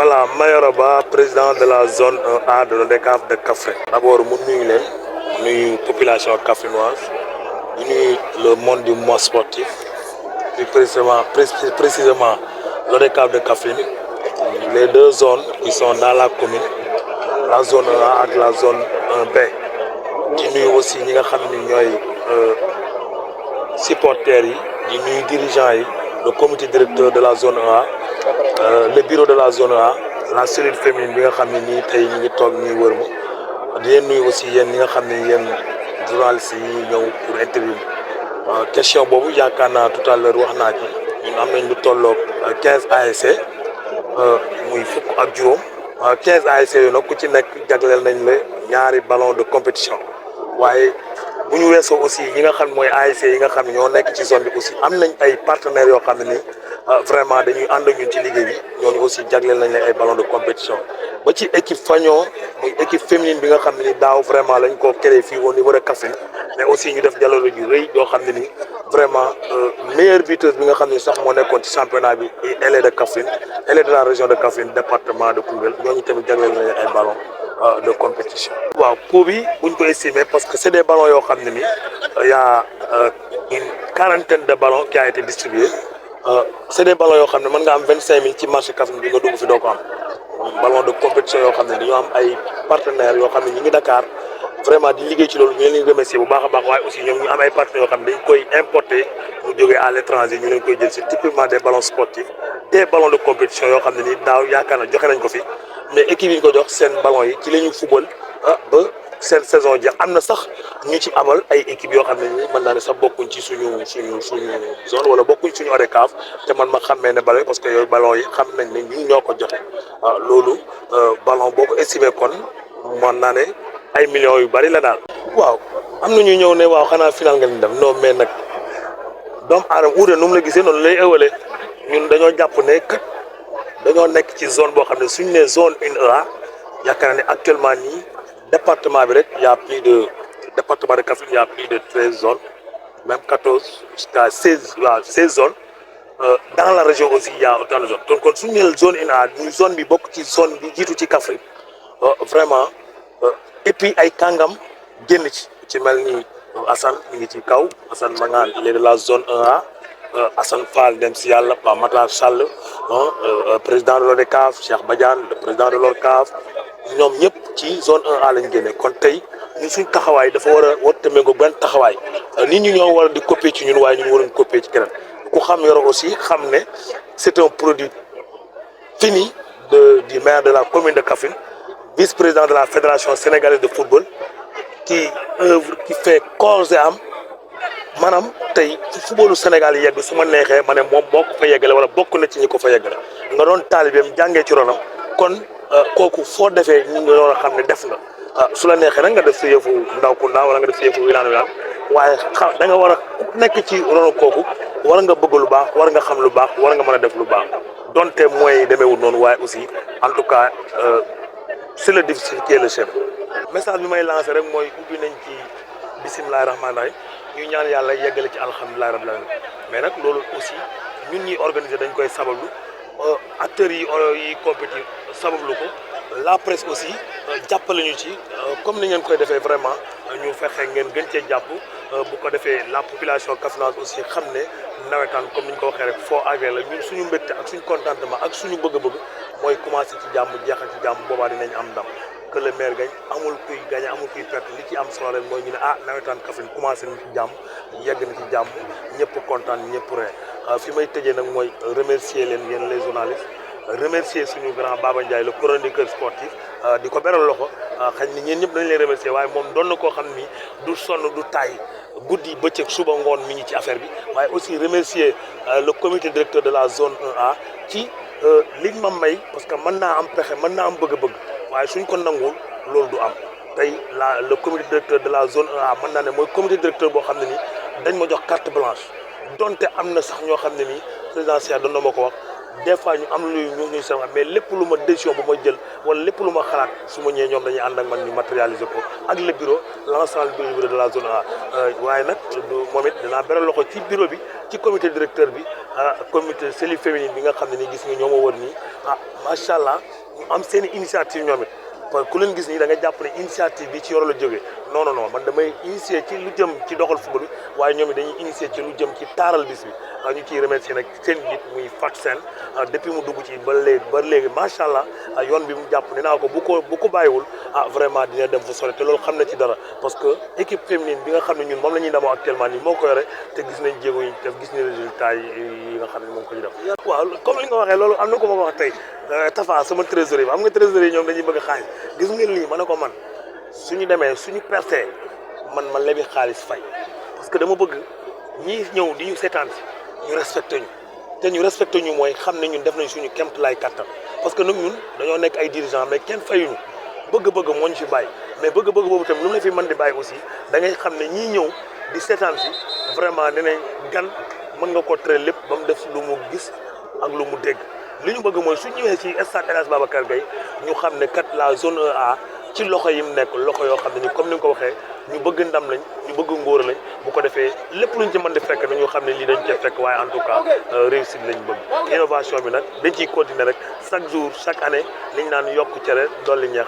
Voilà, Mayoroba, président de la zone 1A de l'ODCAV de Kaffrine. D'abord, nous population kaffrinoise, le monde du monde sportif, précisément l'ODCAV de Kaffrine. Les deux zones qui sont dans la commune, la zone 1A et la zone 1B. Nous aussi, nous avons supporters, nous dirigeants, le comité directeur de la zone 1A, le bureau de la zone 1A, la cellule féminine bi nga xam ne nii tey ñu ngi toog ñuy wër ma di leen nuyu aussi yéen ñi nga xam ne yéen journalistes yi ñëw pour interview question boobu yaakaar naa tout à l'heure wax naa ci ñun am nañ lu tolloog 15 ASC muy fukk ak juróom 15 ASC yooyu nag ku ci nekk jagleel nañ la ñaari ballon de compétition waaye bu ñu weesoo aussi ñi nga xam ne mooy ASC yi nga xam ne ñoo nekk ci zone bi aussi am nañ ay partenaires yoo xam ne nii vraiment dañuy ànd ak ñun ci liggéey bi ñooñu aussi jagleel nañ leen ay ballons de compétition ba ci équipe fañoo muy équipe féminine bi nga xam ne ni daaw vraiment lañ ko créé fii au niveau de Kaffrine mais aussi ñu def jaloore ju rëy yoo xam ne ni vraiment meilleure buteuse bi nga xam ne sax moo nekkoon ci championnat bi elle est de Kaffrine elle est de la région de Kaffrine département de Koungheul ñooñu tamit jagleel nañ leen ay ballons de compétition. waaw coût bi buñ ko estimer parce que c'est des ballons yoo xam ne ni y a une quarantaine de ballons qui a été distribué. C'est des ballons yoo xam ne mën nga am 25000 ci marché Kaffrine bi nga dugg fi doo ko am ballon de compétition yoo xam ne dañoo am ay partenaires yoo xam ne ñu ngi Dakar vraiment di liggéey ci loolu ñu leen remercier bu baax a baax waaye aussi ñoom ñu am ay partenaires yoo xam ne dañ koy importer mu jógee à l'étranger ñu leen koy jël c'est typiquement des ballons sportifs des ballons de compétition yoo xam ne ni daaw yaakaar na joxe nañ ko fi mais équipe yi ñu ko jox seen ballons yi ci la ñu football ba seen saison jeex am na sax ñu ci amal ay équipes yoo xam ne nii mën naa ne sax bokkuñ ci suñu zone wala bokkuñ suñu ODCAV te man ma xàmmee ne ballon parce que yooyu ballon yi xam nañ ne ñun ñoo ko joxe loolu ballon boo ko estimé kon mën naa ne ay millions yu bari la daal. waaw am na ñu ñëw ne waaw xanaa final nga dem non mais nag doomu aadama uude nu mu la gisee noonu lay ëwalee ñun dañoo jàpp ne kat dañoo nekk ci zone boo xam ne suñu nee zone 1A yaakaar naa ne actuellement nii. Département bi rek y a plus de département de Kaffrine y a plus de 13 zones même 14 jusqu'à 16 waaw 16 zones dans la région aussi y a autant de zones donc kon suñu nee zone 1A ñu zone bi bokk ci zone bi jiitu ci Kaffrine vraiment et puis ay kàngam génn ci mel ni Assane mi ngi ci kaw Assane Mangane il est de la zone 1A Assane Fall dem si yàlla Pa Matar Sall président de l'ODCAV Cheikh Badiane le président de l'ODCAV ñoom ñëpp ci zone 1A lañ génne kon tey ñun suñ taxawaay dafa war a méngoo benn taxawaay nit ñi ñoo war a di copier ci ñun waaye ñun waruñ copier ci keneen ku xam Yoro aussi xam ne c'est un produit fini du maire de la commune de Kaffrine vice-président de la fédération sénégalaise de football qui fait corps et âme maanaam tey fu footballu Sénégal yegg su ma neexee ma ne moom moo ko fa yeggale wala bokk na ci ñi ko fa yeggale nga doon taalibeem jàngee ci ronam kon kooku foo defee ñu ngi doon xam ne def nga su la neexee nag nga def sa yëfu ndaw ku ndaw wala nga def sa yëfu wilaan waaye da nga war a nekk ci ronu kooku war nga bëgg lu baax war nga xam lu baax war nga mën a def lu baax donte mooy demeewul noonu waaye aussi en tout cas c'est le difficile qui est le chef. message bi may lancer rek mooy ubbi nañ ci bisimilah rahmaani rahim ñu ñaan yàlla yeggale ci alhamdulilah rabbil alamin mais nag loolu aussi ñun ñi organiser dañ koy sabablu acteurs yi compétir sabablu ko la presse aussi jàppale ñu ci comme ni ngeen koy defee vraiment ñu fexe ngeen gën cee jàpp bu ko defee la population kaffrinoise aussi xam ne nawetaan comme ni ñu ko waxee rek foo agré la ñun suñu mbégte ak suñu contentement ak suñu bëgg-bëgg mooy commencer ci jàmm jeexal ci jàmm boobaa dinañ am ndam que le maire gagne amul kuy gagné amul kuy perte li ci am solo rek mooy ñu ne nawetaan Kaffrine commencé na ci jàmm yegg na ci jàmm ñëpp kontaan ñëpp ree fi may tëjee nag mooy remercier leen yéen les journalistes remercier suñu grand Baba Ndiaye le chroniqueur sportif di ko beral loxo xëy na ñeen ñëpp dañ leen remercier waaye moom doon na koo xam ni du sonn du taay guddi bëccëg suba ngoon mi ngi ci affaire bi waaye aussi remercier le comité directeur de la zone 1A ci liñ ma may parce que mën naa am pexe mën naa am bëgg-bëgg waaye suñ ko nanguwul loolu du am tey le comité directeur de la zone 1A mën naa ne mooy comité directeur boo xam ne nii dañ ma jox carte blanche donte am na sax ñoo xam ne nii présidentielle doon na ma ko wax des fois ñu am lu ñu sama mais lépp lu ma décision bu ma jël wala lépp lu ma xalaat su ma ñëwee ñoom dañuy ànd ak man ñu matérialiser ko ak le bureau l'ensemble du bureau de la zone A waaye nag moom it dinaa beral loxo ci bureau bi ci comité directeur bi comité cellule féminine bi nga xam ne nii gis nga ñoo ma wër nii macha allah ñu am seen initiative ñoom it parce que ku leen gis nii da nga jàpp ne initiative bi ci Yoro la jógee non non non man damay initier ci lu jëm ci doxal football bi waaye ñoom it dañuy initier ci lu jëm ci taaral bis bi ñu ciy remercier nag seen njiit muy Fatou Sène depuis mu dugg ci ba léegi macha allah yoon bi mu jàpp ne naa ko bu ko bàyyiwul vraiment dina dem fa sore te loolu xam na ci dara parce que équipe féminine bi nga xam ne ñun moom la ñuy demoo actuellement nii moo ko yore te gis nañ jéego yi def gis nañ résultat yi nga xam ne moom ko ñu def. waaw comme li nga waxee loolu am na ko ma ko wax tey Tafa sama trésorier bi xam nga trésorier ñoom dañuy bëgg xaalis gis ngeen lii ma ne ko man suñu demee suñu pertee man lebi xaalis fay parce que dama bëgg ñii ñëw di ñu seetaan si ñu respecté ñu te ñu respecté ñu mooy xam ne ñun def nañ suñu kéemtalaay kattan parce que nag ñun dañoo nekk ay dirigeants mais kenn fayuñu bëgg-bëgg moo ñu fi bàyyi mais bëgg-bëgg boobu tamit lu mu la fi mën di bàyyi aussi da ngay xam ne ñii ñëw di seetaan si vraiment dinañ gan mën nga ko tere lépp ba mu def lu mu gis ak lu mu dégg li ñu bëgg mooy su ñëwee ci stade El Hadj Babacar Gueye ñu xam ne kat la zone A ci loxo yi mu nekk loxo yoo xam ne ni comme ni nga ko waxee ñu bëgg ndam lañ ñu bëgg ngóor lañ bu ko defee lépp luñ ci mën di fekk nañu xam ne lii dañ cee fekk waaye en tout cas réussite lañ bëgg innovation bi nag dañ ciy continuer rek chaque jour chaque année liñ naan yokk cere dolli ñeex